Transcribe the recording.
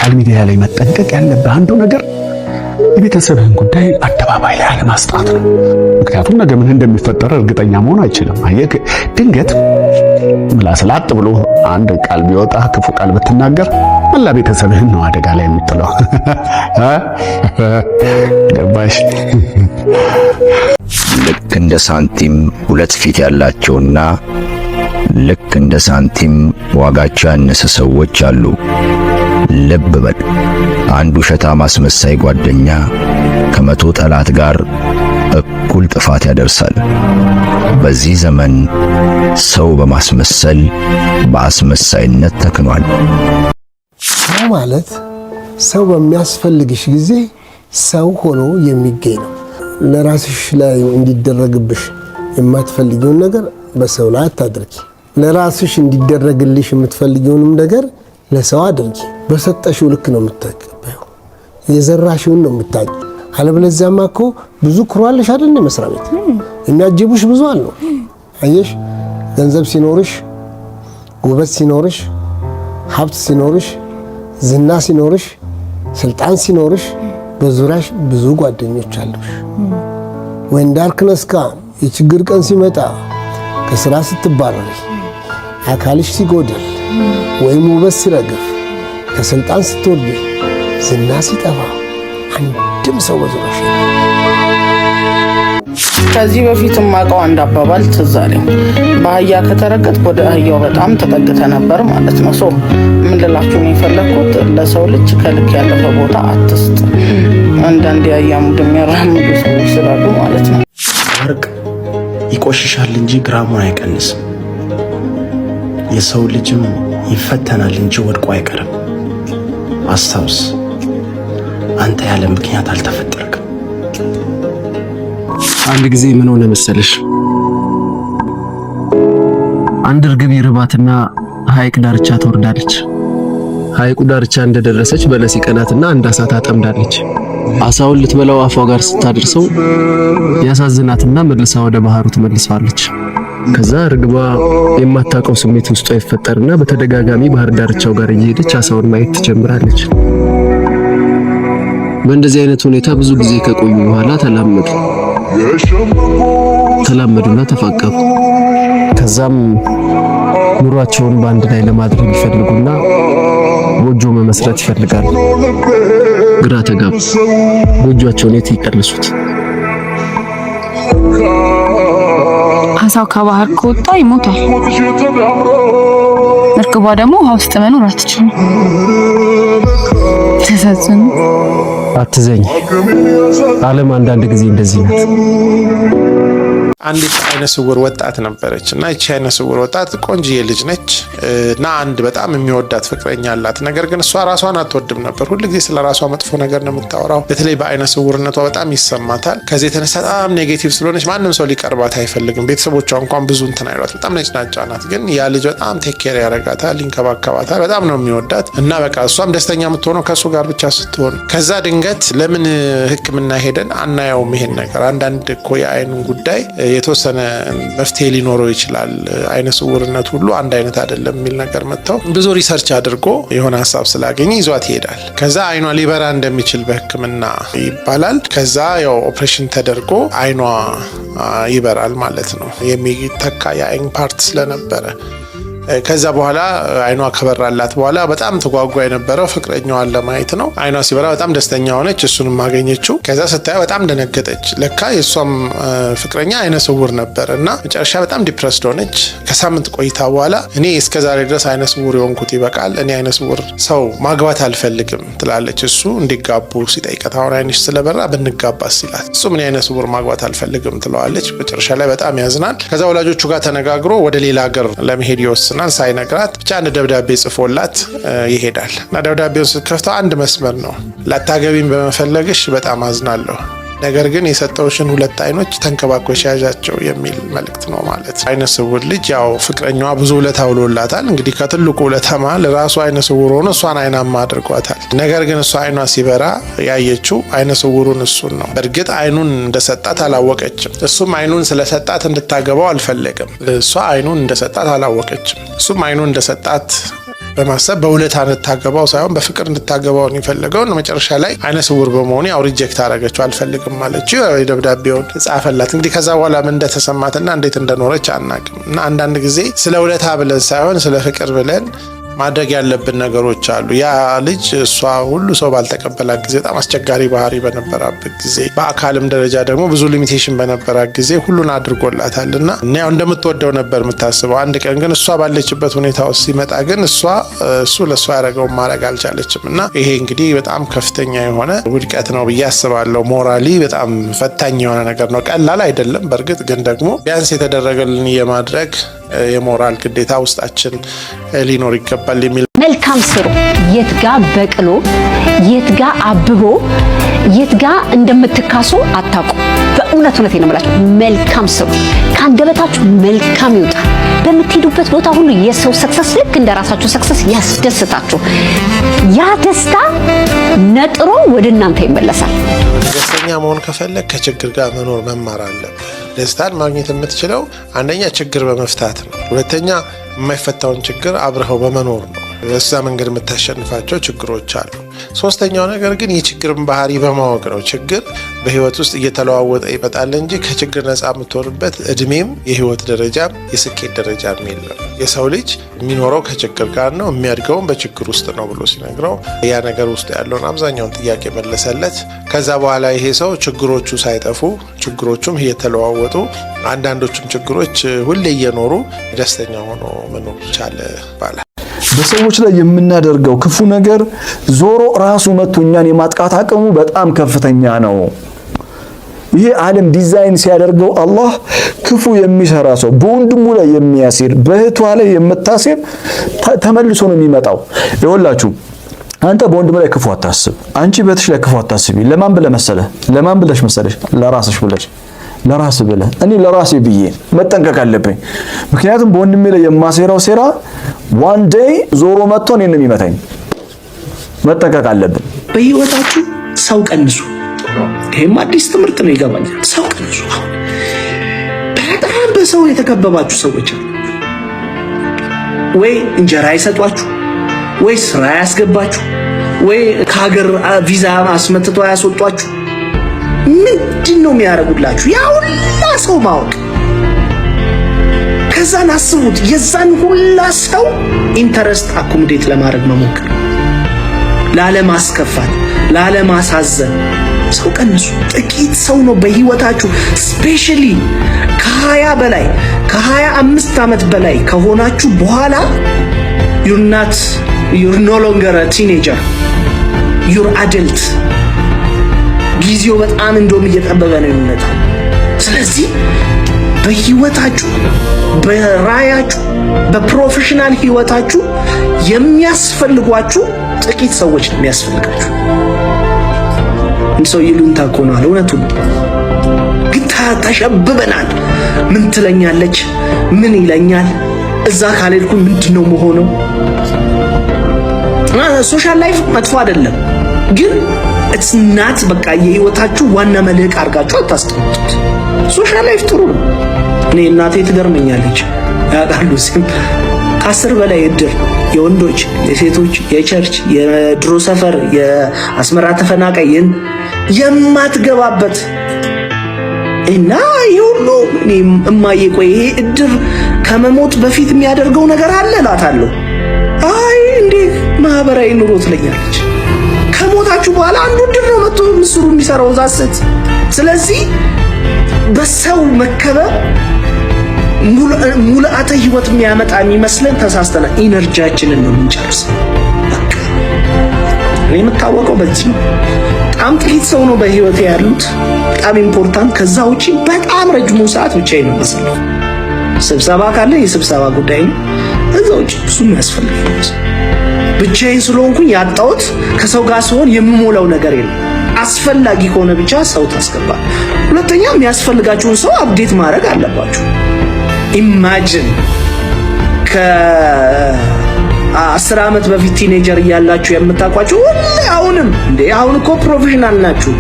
Social media ላይ መጠንቀቅ ያለብህ አንዱ ነገር የቤተሰብህን ጉዳይ አደባባይ ላይ አለማስጣት ነው። ምክንያቱም ነገ ምን እንደሚፈጠር እርግጠኛ መሆን አይችልም። አየህ፣ ድንገት ምላስ ላጥ ብሎ አንድ ቃል ቢወጣ፣ ክፉ ቃል ብትናገር መላ ቤተሰብህን ነው አደጋ ላይ የምጥለው። ገባሽ? ልክ እንደ ሳንቲም ሁለት ፊት ያላቸውና ልክ እንደ ሳንቲም ዋጋቸው ያነሰ ሰዎች አሉ። ልብ በል፣ አንድ ውሸታም አስመሳይ ጓደኛ ከ100 ጠላት ጋር እኩል ጥፋት ያደርሳል። በዚህ ዘመን ሰው በማስመሰል በአስመሳይነት ተክኗል። ሰው ማለት ሰው በሚያስፈልግሽ ጊዜ ሰው ሆኖ የሚገኝ ነው። ለራስሽ ላይ እንዲደረግብሽ የማትፈልጊውን ነገር በሰው ላይ አታድርጊ። ለራስሽ እንዲደረግልሽ የምትፈልጊውንም ነገር ለሰው አድርጊ። በሰጠሽው ልክ ነው የምትቀበይው። የዘራሽውን ነው የምታጭጂው። አለበለዚያማ እኮ ብዙ crew አለሽ አይደል? መስሪያ ቤት የሚያጅቡሽ ብዙ አሉ። አየሽ፣ ገንዘብ ሲኖርሽ፣ ውበት ሲኖርሽ፣ ሀብት ሲኖርሽ፣ ዝና ሲኖርሽ፣ ስልጣን ሲኖርሽ በዙሪያሽ ብዙ ጓደኞች አሉሽ። When darkness come፣ የችግር ቀን ሲመጣ፣ ከስራ ስትባረሪ፣ አካልሽ ሲጎድል ወይም ውበት ሲረግፍ፣ ከስልጣን ስትወርጂ፣ ዝና ሲጠፋ አንድም ሰው በዙሪያሽ ከዚህ በፊት የማውቀው አንድ አባባል ትዝ አለኝ። በአህያ ከተረገጥክ ወደ አህያው በጣም ተጠግተህ ነበር ማለት ነው። So ምን ልላችሁ ነው የፈለግኩት፣ ለሰው ልጅ ከልክ ያለፈ ቦታ አትስጥ። አንዳንድ የአህያ mood የሚያራምዱ ሰዎች ስላሉ ማለት ነው። ወርቅ ይቆሽሻል እንጂ ግራሙን አይቀንስም። የሰው ልጅም ይፈተናል እንጂ ወድቆ አይቀርም። አስታውስ፣ አንተ ያለ ምክንያት አልተፈጠርክም። አንድ ጊዜ ምን ሆነ መሰለሽ? አንድ እርግብ ይርባትና ሐይቅ ዳርቻ ትወርዳለች። ሐይቁ ዳርቻ እንደደረሰች በለስ ይቀናትና አንድ አሳ ታጠምዳለች። አሳውን ልትበላው አፏ ጋር ስታደርሰው ያሳዝናትና መልሳ ወደ ባህሩ ትመልሰዋለች። ከዛ እርግቧ የማታውቀው ስሜት ውስጧ ይፈጠርና በተደጋጋሚ ባህር ዳርቻው ጋር እየሄደች አሳውን ማየት ትጀምራለች። በእንደዚህ አይነት ሁኔታ ብዙ ጊዜ ከቆዩ በኋላ ተላመዱ። ተላመዱና ተፋቀሩ። ከዛም ኑሯቸውን በአንድ ላይ ለማድረግ ይፈልጉና ጎጆ መመስረት ይፈልጋሉ። ግራ ተጋቡ። ጎጆአቸውን የት ይቀልሱት? አሳው ከባህር ከወጣ ይሞታል። እርግቧ ደግሞ ውሃ ውስጥ መኖር አትችልም። ተሳዝኑ። አትዘኝ። ዓለም አንዳንድ ጊዜ እንደዚህ ናት። አንዲት አይነ ስውር ወጣት ነበረች እና ይቺ አይነ ስውር ወጣት ቆንጅዬ ልጅ ነች እና አንድ በጣም የሚወዳት ፍቅረኛ አላት። ነገር ግን እሷ ራሷን አትወድም ነበር። ሁልጊዜ ስለ ራሷ መጥፎ ነገር ነው የምታወራው። በተለይ በአይነ ስውርነቷ በጣም ይሰማታል። ከዚህ የተነሳ በጣም negative ስለሆነች ማንም ሰው ሊቀርባት አይፈልግም። ቤተሰቦቿ እንኳን ብዙ እንትን አይሏት። በጣም ነጭናጫ ናት። ግን ያ ልጅ በጣም take care ያደርጋታል፣ ይንከባከባታል። በጣም ነው የሚወዳት እና በቃ እሷም ደስተኛ የምትሆነው ከእሱ ጋር ብቻ ስትሆን፣ ከዛ ድንገት ለምን ሕክምና ሄደን አናየውም ይሄን ነገር፣ አንዳንድ እኮ የአይኑን ጉዳይ የተወሰነ መፍትሄ ሊኖረው ይችላል፣ አይነ ስውርነት ሁሉ አንድ አይነት አይደለም የሚል ነገር መጥተው ብዙ research አድርጎ የሆነ ሀሳብ ስላገኘ ይዟት ይሄዳል። ከዛ አይኗ ሊበራ እንደሚችል በሕክምና ይባላል። ከዛ ያው ኦፕሬሽን ተደርጎ አይኗ ይበራል ማለት ነው። የሚተካ የአይን part ስለነበረ ከዛ በኋላ አይኗ ከበራላት በኋላ በጣም ትጓጓ የነበረው ፍቅረኛዋን ለማየት ነው። አይኗ ሲበራ በጣም ደስተኛ ሆነች። እሱንም አገኘችው። ከዛ ስታየው በጣም ደነገጠች። ለካ የእሷም ፍቅረኛ አይነ ስውር ነበር እና መጨረሻ በጣም depressed ሆነች። ከሳምንት ቆይታ በኋላ እኔ እስከ ዛሬ ድረስ አይነ ስውር የሆንኩት ይበቃል፣ እኔ አይነ ስውር ሰው ማግባት አልፈልግም ትላለች። እሱ እንዲጋቡ ሲጠይቃት አሁን አይንሽ ስለበራ ብንጋባ ሲላት፣ እሱም እኔ አይነ ስውር ማግባት አልፈልግም ትለዋለች። መጨረሻ ላይ በጣም ያዝናል። ከዛ ወላጆቹ ጋር ተነጋግሮ ወደ ሌላ ሀገር ለመሄድ ይወስናል። ሳይነግራት ብቻ አንድ ደብዳቤ ጽፎላት ይሄዳል እና ደብዳቤውን ስትከፍተው አንድ መስመር ነው። ላታገቢኝ በመፈለግሽ በጣም አዝናለሁ፣ ነገር ግን የሰጠውሽን ሁለት አይኖች ተንከባክበሽ ያዣቸው የሚል መልእክት ነው ማለት። አይነ ስውር ልጅ ያው ፍቅረኛዋ ብዙ ውለታ ውሎላታል። እንግዲህ ከትልቁ ውለታ መሀል ራሱ አይነ ስውር ሆኖ እሷን አይናማ አድርጓታል። ነገር ግን እሷ አይኗ ሲበራ ያየችው አይነ ስውሩን እሱን ነው። በእርግጥ አይኑን እንደሰጣት አላወቀችም። እሱም አይኑን ስለሰጣት እንድታገባው አልፈለገም። እሷ አይኑን እንደሰጣት አላወቀችም። እሱም አይኑን እንደሰጣት በማሰብ በውለታ እንድታገባው ሳይሆን በፍቅር እንድታገባው ነው የፈለገው። መጨረሻ ላይ አይነ ስውር በመሆኑ ያው reject አደረገችው። አልፈልግም አለችው። ደብዳቤውን ጻፈላት። እንግዲህ ከዛ በኋላ ምን እንደተሰማትና እንዴት እንደኖረች አናቅም። እና አንዳንድ ጊዜ ስለ ውለታ ብለን ሳይሆን ስለ ፍቅር ብለን ማድረግ ያለብን ነገሮች አሉ። ያ ልጅ እሷ ሁሉ ሰው ባልተቀበላት ጊዜ፣ በጣም አስቸጋሪ ባህሪ በነበራበት ጊዜ፣ በአካልም ደረጃ ደግሞ ብዙ limitation በነበራት ጊዜ ሁሉን አድርጎላታል እና ያው እንደምትወደው ነበር የምታስበው። አንድ ቀን ግን እሷ ባለችበት ሁኔታ ውስጥ ሲመጣ ግን እሱ ለእሷ ያደረገውን ማድረግ አልቻለችም እና ይሄ እንግዲህ በጣም ከፍተኛ የሆነ ውድቀት ነው ብዬ አስባለሁ። Morally በጣም ፈታኝ የሆነ ነገር ነው። ቀላል አይደለም። በእርግጥ ግን ደግሞ ቢያንስ የተደረገልን የማድረግ የሞራል ግዴታ ውስጣችን ሊኖር ይገባል የሚል መልካም ስሩ። የት ጋ በቅሎ፣ የት ጋ አብቦ፣ የት ጋ እንደምትካሱ አታውቁ። በእውነት እውነቴን ነው የምላችሁ። መልካም ስሩ። ከአንደበታችሁ መልካም ይውጣ። በምትሄዱበት ቦታ ሁሉ የሰው success ልክ እንደ ራሳችሁ success ያስደስታችሁ። ያ ደስታ ነጥሮ ወደ እናንተ ይመለሳል። ደስተኛ መሆን ከፈለግክ ከችግር ጋር መኖር መማር አለብህ። ደስታን ማግኘት የምትችለው አንደኛ ችግር በመፍታት ነው። ሁለተኛ የማይፈታውን ችግር አብረኸው በመኖር ነው። በዛ መንገድ የምታሸንፋቸው ችግሮች አሉ። ሶስተኛው ነገር ግን የችግርን ባህሪ በማወቅ ነው። ችግር በህይወት ውስጥ እየተለዋወጠ ይመጣል እንጂ ከችግር ነፃ የምትሆንበት እድሜም የህይወት ደረጃም የስኬት ደረጃም የለም። የሰው ልጅ የሚኖረው ከችግር ጋር ነው፣ የሚያድገውም በችግር ውስጥ ነው ብሎ ሲነግረው ያ ነገር ውስጥ ያለውን አብዛኛውን ጥያቄ መለሰለት። ከዛ በኋላ ይሄ ሰው ችግሮቹ ሳይጠፉ፣ ችግሮቹም እየተለዋወጡ፣ አንዳንዶቹም ችግሮች ሁሌ እየኖሩ ደስተኛ ሆኖ መኖር ቻለ ይባላል። በሰዎች ላይ የምናደርገው ክፉ ነገር ዞሮ ራሱ መጥቶ እኛን የማጥቃት አቅሙ በጣም ከፍተኛ ነው። ይሄ ዓለም ዲዛይን ሲያደርገው አላህ ክፉ የሚሰራ ሰው፣ በወንድሙ ላይ የሚያሴር፣ በእህቷ ላይ የምታሴር ተመልሶ ነው የሚመጣው። ይኸውላችሁ፣ አንተ በወንድም ላይ ክፉ አታስብ፣ አንቺ በእህትሽ ላይ ክፉ አታስቢ። ለማን ብለህ መሰለህ? ለማን ብለሽ መሰለሽ? ለራስሽ ብለሽ፣ ለራስ ብለህ። እኔ ለራሴ ብዬ መጠንቀቅ አለብኝ። ምክንያቱም በወንድሜ ላይ የማሴራው ሴራ one day ዞሮ መጥቶ እኔን ነው የሚመታኝ። መጠንቀቅ አለብን። በህይወታችሁ ሰው ቀንሱ። ይሄም አዲስ ትምህርት ነው፣ ይገባኛል። ሰው ቀንሱ። አሁን በጣም በሰው የተከበባችሁ ሰዎች አሉ። ወይ እንጀራ አይሰጧችሁ፣ ወይ ስራ ያስገባችሁ፣ ወይ ከሀገር ቪዛ አስመትቶ ያስወጧችሁ። ምንድን ነው የሚያደርጉላችሁ? ያ ሁላ ሰው ማወቅ፣ ከዛን አስቡት፣ የዛን ሁላ ሰው interest accommodate ለማድረግ መሞከር፣ ላለማስከፋት፣ ላለማሳዘን ሰው ቀንሱ። ጥቂት ሰው ነው በህይወታችሁ፣ specially ከ20 በላይ፣ ከ25 ዓመት በላይ ከሆናችሁ በኋላ you're no longer teenager, you're adult። ጊዜው በጣም እንደውም እየጠበበ ነው የሚመጣው። ስለዚህ በህይወታችሁ፣ በራያችሁ፣ በ professional ህይወታችሁ የሚያስፈልጓችሁ ጥቂት ሰዎች ነው የሚያስፈልጋችሁ። ሰው ይሉኝታ እኮ ነው አለ። እውነቱን ግን ተሸብበናል። ምን ትለኛለች? ምን ይለኛል? እዛ ካልሄድኩ ምንድን ነው መሆነው? Social life መጥፎ አይደለም፣ ግን it's not በቃ የህይወታችሁ ዋና መልህቅ አድርጋችሁ አታስቀምጡት። Social life ጥሩ ነው። እኔ እናቴ ትገርመኛለች። ያውቃሉ ሲም ከ10 በላይ እድር፣ የወንዶች፣ የሴቶች፣ የ church፣ የድሮ ሰፈር፣ የአስመራ ተፈናቃይ የማትገባበት እና ይሄ ሁሉ እኔ እማዬ ቆይ ይሄ እድር ከመሞት በፊት የሚያደርገው ነገር አለ እላታለሁ። አይ እንዴ ማህበራዊ ኑሮ ትለኛለች። ከሞታችሁ በኋላ አንዱ እድር ነው መጥቶ ምስሩ የሚሰራው ዛስት። ስለዚህ በሰው መከበብ ሙልአተ ህይወት የሚያመጣ የሚመስለን ተሳስተናል። Energy ያችንን ነው የምንጨርሰው። በቃ እኔ የምታወቀው በዚህ ነው። በጣም ጥቂት ሰው ነው በህይወቴ ያሉት፣ በጣም important። ከዛ ውጪ በጣም ረጅሙ ሰዓት ብቻዬን ነው የማሳልፈው። ስብሰባ ካለ የስብሰባ ጉዳይ ነው። እዛ ውጪ ብዙ የሚያስፈልግ ብቻዬን ስለሆንኩኝ ያጣሁት ከሰው ጋር ሲሆን የምሞላው ነገር የለም። አስፈላጊ ከሆነ ብቻ ሰው ታስገባል። ሁለተኛ የሚያስፈልጋችሁን ሰው update ማድረግ አለባችሁ። Imagine ከ10 ዓመት በፊት teenager እያላችሁ የምታውቋቸው ሁሌ አሁንም እንዴ አሁን እኮ professional ናችሁ።